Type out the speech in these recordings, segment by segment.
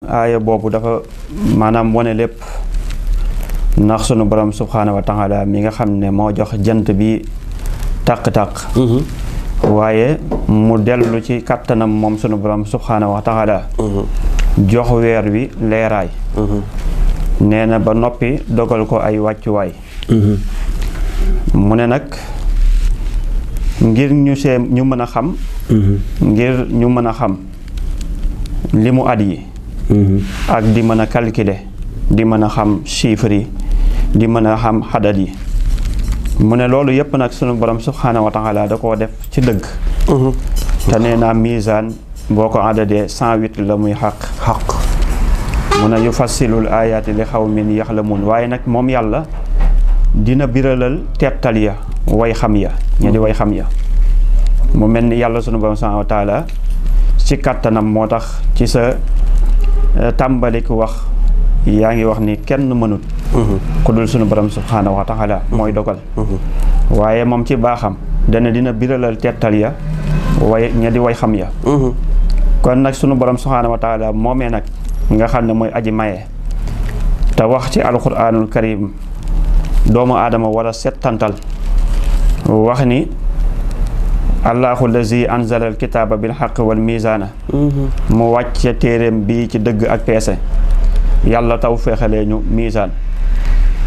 aaya boobu dafa maanaam wane lépp ndax sunu borom subhaanahu wa taala mi nga xam ne moo jox jant bi tàq-tàq waaye mu dellu ci kàttanam moom sunu borom subhaanahu wa taala jox weer wi leeraay nee na ba noppi dogal ko ay wàccuwaay mu ne nag ngir ñu mën a xam ngir ñu mën a xam li mu at yi ak di mën a calculer di mën a xam chiffres yi di mën a xam xadat yi mu ne loolu yëpp nag sunu borom subhaanahu wa taala da koo def ci dëgg te nee naa misaan boo ko adadee 108 la muy xaq mu ne yufassilul ayaati li xawmin yaxlamuun waaye nag moom yàlla dina biralal tettal ya way xam ya ña di way xam ya mu mel ni yàlla sunu borom subhaanahu wa taala ci kàttanam moo tax ci sa tàmbalik wax yaa ngi wax ni kenn mënut ku dul sunu borom subhaanahu wa taala mooy dogal waaye moom ci baaxam dana dina biralal tettal ya way ña di way xam ya kon nag sunu borom subhaanahu wa taala moomee nag nga xam ne mooy aji maye te wax ci alquranul karim doomu aadama wala settantal wax ni allahu lazi anzala al kitaaba bil xaq wal mizaana mu wàcce téeréem bi ci dëgg ak peese yàlla taw feexalee ñu misaan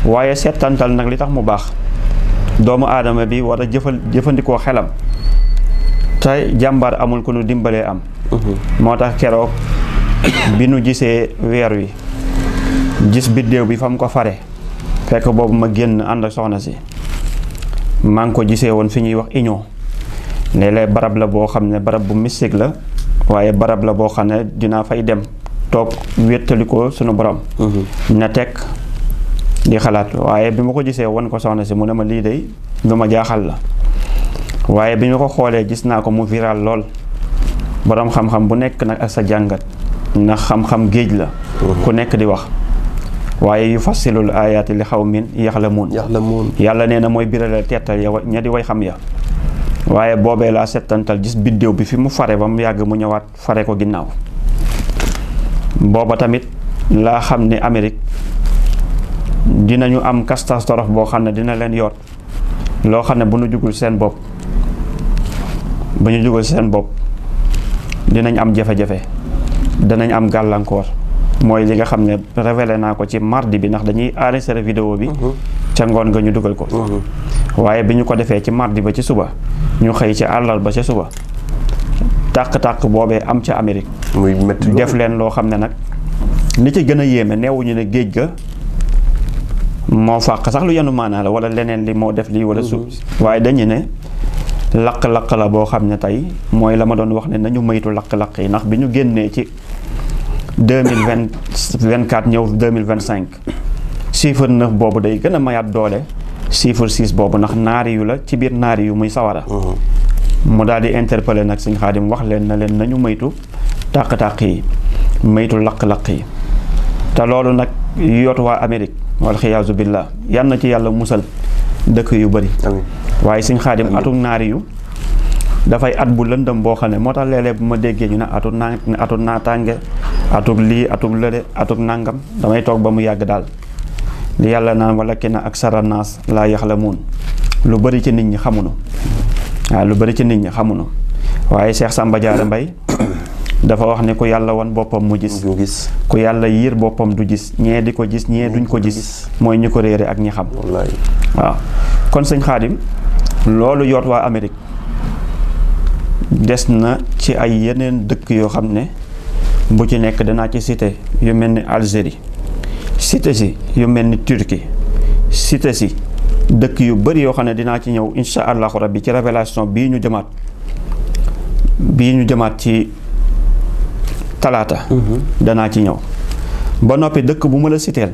waaye settantal nag li tax mu baax doomu aadama bi war a jëfandikoo xelam te jàmbar amul ku nu dimbalee am moo tax keroog bi nu gisee weer wi gis biddéew bi fa mu ko fare fekk boobu ma génn ànd ak soxna si maa ngi ko gisee woon fi ñuy wax union léeg-léeg barab la boo xam ne barab bu mystique la waaye barab la boo xam ne dinaa fay dem toog wéttali ko sunu borom na teg di xalaat waaye bi ma ko gisee wan ko soxna si mu ne ma lii de lu ma jaaxal la waaye bi ñu ko xoolee gis naa ko mu viral lool borom xam-xam bu nekk nag ak sa jàngat ndax xam-xam géej la ku nekk di wax waaye yu fassilul ayaati li xawmin yaxlamuun yàlla nee na mooy biralal tettal ya ña di way xam ya waaye boobee laa settantal gis biddéew bi fi mu fare ba mu yàgg mu ñëwaat fare ko ginnaaw booba tamit laa xam ne Amérique dinañu am catastrophe boo xam ne dina leen yoot loo xam ne bu ñu jugul seen bopp dinañ am jafe-jafe danañ am gàllankoor mooy li nga xam ne révélé naa ko ci mardi bi ndax dañuy enregistré vidéo bi ca ngoon nga ñu dugal ko waaye bi ñu ko defee ci mardi ba ci suba ñu xëy ci àllarba ca suba tàq-tàq boobee am ca Amérique muy métti def leen loo xam ne nag li ci gën a yéeme neewuñu ne géej ga moo fàq sax lu yenu maanaa la wala leneen li moo def lii wala suuf waaye dañu ne lakk-lakk la boo xam ne tey mooy la ma doon wax ne nañu moytu lakk-lakk yi ndax bi ñu génnee ci 2024 ñëw 2025 chiffre 9 boobu day gën a mayaat doole chiffre 6 boobu ndax naari yu la ci biir naari yu muy sawara mu daal di interpeller nag Sëñ Xaadim wax leen na leen nañu moytu tàq-tàq yi moytu lakk-lakk yi te loolu nag yootu waa Amérique wal xiyaasu billah yan na ci yàlla musal dëkk yu bëri waaye Sëñ Xaadim atuk naari yu dafay at bu lëndëm boo xam ne moo tax léeg-léeg bu ma déggee ñu ne atuk naataange atuk lii atuk lële atuk nàngam damay toog ba mu yàgg daal li yàlla naan walakinna aksara naas laa yaxlamuun lu bëri ci nit ñi xamuñu waaw lu bëri ci nit ñi xamuñu waaye Cheikh Samba Diarra Mbaye dafa wax ne ku yàlla wan boppam mu gis ku yàlla yiir boppam du gis ñee di ko gis ñee duñ ko gis mooy ñi ko réere ak ñi xam waaw kon Sëñ Xaadim loolu yoot waa Amérique des na ci ay yeneen dëkk yoo xam ne bu ci nekk danaa ci cité yu mel ni Algérie cité si yu mel ni Turquie cité si dëkk yu bëri yoo xam ne dinaa ci ñëw insha allahu rabbi ci révélation bii ñu jëmaat ci talaata danaa ci ñëw ba noppi dëkk bu ma la citeel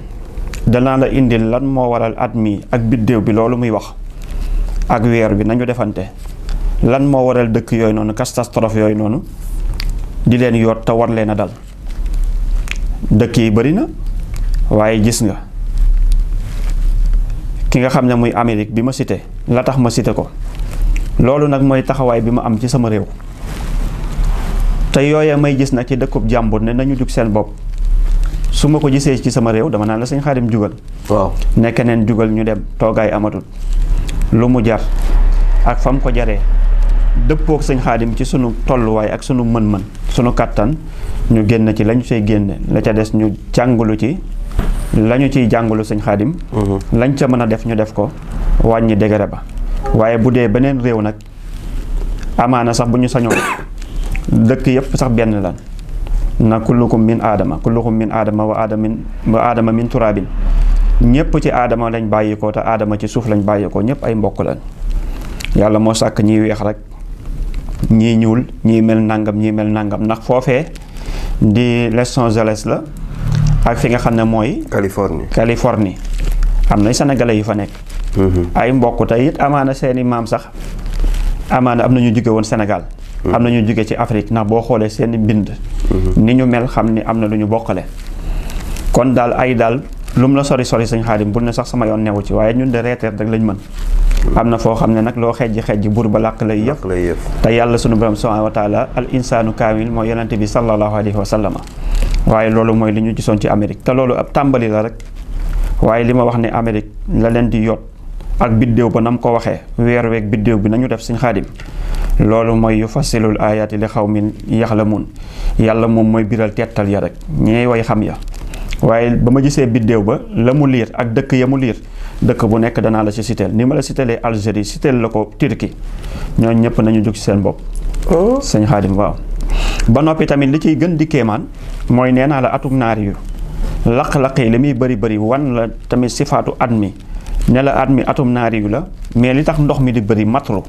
danaa la indil lan moo waral at mi ak biddéew bi loolu muy wax ak weer bi nañu defante lan moo waral dëkk yooyu noonu catastrophe yooyu noonu di leen yoot te war leen a dal dëkk yi bëri na waaye gis nga ki nga xam ne muy Amérique bi ma cité la tax ma cité ko loolu nag mooy taxawaay bi ma am ci sama réew te yooya may gis nag ci dëkkub jàmbur ne nañu jug seen bopp su ma ko gisee ci sama réew dama naan la sëñ Xaadim jugal. waaw nekk neen jugal ñu dem toogaay amatul lu mu jar ak fam ko jaree dëppook sëñ Xaadim ci sunu tolluwaay ak sunu mën-mën sunu kattan ñu génn ci lañu say génne la ca des ñu jàngulu ci lañu ciy jàngulu sëñ Xaadim lañ ca mën a def ñu def ko wàññi dégere ba waaye bu dee beneen réew nag amaana sax bu ñu sañoon dëkk yépp sax benn lan na kullukum min aadama wa aadama min turaabin ñëpp ci aadama lañ bàyyikoo te aadama ci suuf lañ bàyyikoo ñëpp ay mbokk lañ yàlla moo sàkk ñiy weex rek ñii ñuul ñii mel nangam ndax foofee di Los Angeles la ak fi nga xam ne mooy Californie am na sénégalais yu fa nekk ay mbokk te it amaana seeni maam sax amaana am na ñu jóge woon Sénégal am na ñu jóge ci Afrique ndax boo xoolee seeni mbind ni ñu mel xam ni am na lu ñu bokkale kon daal lu mu la sori sëñ Xaadim bul ne sax sama yoon newu ci waaye ñun de reeteer rek lañ mën am na foo xam ne nag loo xejji buur ba làq lay yëpp te yàlla sunu borom subhaanahu wa taala al insaanu kaamil mooy yonente bi sallallahu alayhi wa sallama waaye loolu mooy li ñu gisoon ci Amérique te loolu ab tàmbali la rek waaye li ma wax ne Amérique la leen di yot ak biddéew ba nam ko waxee weer weeg biddéew bi nañu def sëñ Xaadim loolu mooy yu fasilul ayaati li xawmin yaxlamuun yàlla moom mooy biral tettal ya rek ñee way xam ya waaye ba ma gisee biddéew ba la mu liir ak dëkk ya mu liir dëkk bu nekk danaa la ci citeel ni ma la citelee Algérie citeel la ko Turquie ñooñu ñëpp nañu jóg ci seen bopp sëñ Xaadim waaw ba noppi tamit li ciy gën di kéemaan mooy nee naa la atum naari yu laq-laq yi li muy bëri wan la tamit sifaatu at mi ne la at mi atum naari yu la mais li tax ndox mi di bëri matru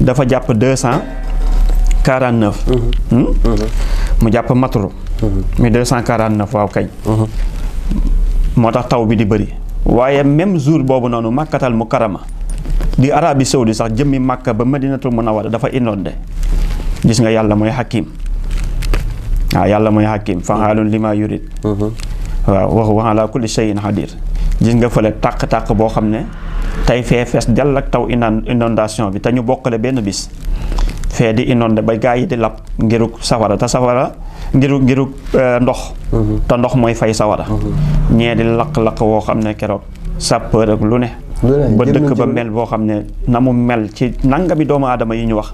dafa jàpp 249 mu jàpp matru mi 249 waaw kañ moo tax taw bi di bëri waaye même jour boobu noonu màkkatal mu karama di Arabie Saoudi sax jëmmi màkka ba Madinatul Munawwara dafa inondé gis nga yàlla mooy hakim waaw yàlla mooy hakim fa'aalun limaa yurid waaw wa huwa ala kulli shay'in qadir gis nga fële tàq-tàq boo xam ne tey fee fees dell ak taw inondation bi te ñu bokkale benn bis fee di inondé ba gaa yi di lab ngiruk safara te safara ngiruk ndox te ndox mooy fay sawara ñee di lakk-lakk woo xam ne keroog sapeur ak lu ne ba dëkk ba mel boo xam ne na mu mel ci nangami doomu aadama yi ñu wax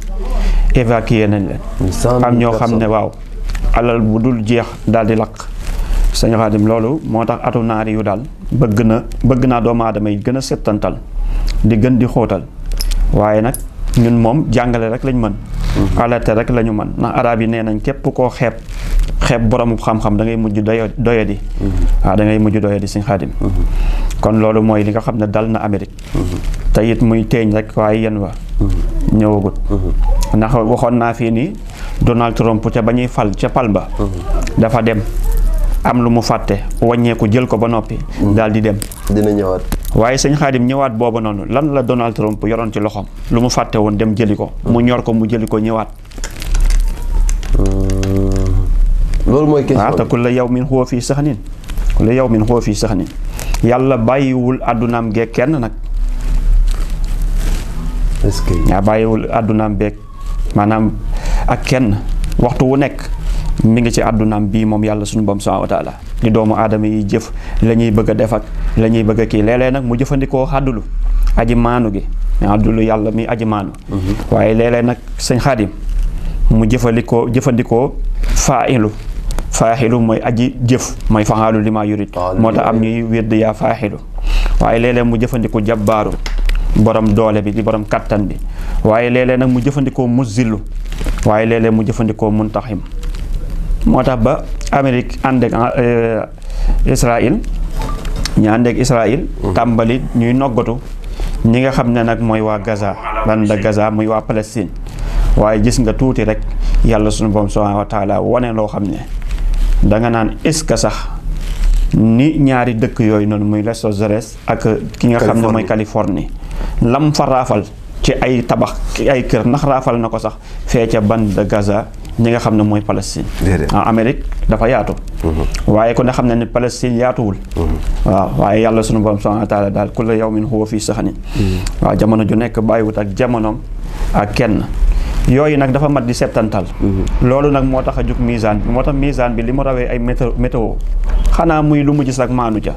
évacuer nañ leen am ñoo xam ne waaw alal bu dul jeex daal di lakk sëñ Xaadim loolu moo tax atu naari yu daal bëgg naa doomu aadama yi gën a settantal di gën di xóotal waaye nag ñun moom jàngale rek lañ mën alerte rek lañu mën ndax arab yi nee nañ képp koo xeeb boromu xam-xam da ngay mujj doyadi waaw da ngay mujj doyadi sëñ Xaadim kon loolu mooy li nga xam ne dal na Amérique te it muy teeñ rek waaye yéen wa ñëwagut ndax waxoon naa fii ni Donald Trump ca ba ñuy fal ca pal ba dafa dem am lu mu fàtte wàññeeku jël ko ba noppi daal di dem dina ñëwaat waaye sëñ Xaadim ñëwaat booba noonu lan la Donald Trump yoroon ci loxoom lu mu fàtte woon dem jëli ko mu ñor ko mu jëli ko ñëwaat loolu mooy question waaw te kullu yawmin huwa fii saxnin yàlla bàyyiwul àddunaam geeg kenn nag est-ce que yaa bàyyiwul àddunaam beeg maanaam ak kenn waxtu wu nekk mi ngi ci àddunaam bii moom yàlla suñu borom subhaanahu wa taala di doomu aadama yi jëf la ñuy bëgg a def ak la ñuy bëgg a kii léeg-léeg nag mu jëfandikoo àddulu aji maanu gi àddulu yàlla mi aji maanu waaye léeg-léeg nag sëñ Xaadim mu jëfandikoo faaxilu mooy aji jëf mooy faxaalu li maa yurit moo tax am ñuy wérd yaa faaxilu waaye léeg-léeg mu jëfandikoo jabbaaru borom doole bi di borom kattan bi waaye léeg-léeg nag mu jëfandikoo muzillu waaye léeg-léeg mu jëfandikoo muntaxim moo tax ba Amérique ànd ak Israël ñu ànd ak Israël tàmbali ñuy noggatu ñi nga xam ne nag mooy waa Gaza banda Gaza muy waa Palestine waaye gis nga tuuti rek yàlla suñu borom subhaanahu wa taala wane loo xam ne danga naan est-ce que sax ni ñaari dëkk yooyu noonu muy Los Angeles ak ki nga xam ne mooy Californie lam fa raafal ci ay tabax ci ay kër ndax raafal na ko sax fee ca bande Gaza ñi nga xam ne mooy Palestine Amérique dafa yaatu waaye ku ne xam ne ne Palestine yaatuwul waaw waaye yàlla sunu borom subhaanahu wa taala daal kullu yawmin huwa fii saxnin waaw jamono ju nekk bàyyiwut ak jamonoom ak kenn yooyu nag dafa mat di settantal loolu nag moo tax a jug misaan bi moo tax misaan bi li mu rawee ay météo xanaa muy lu mu gis ak maanu ca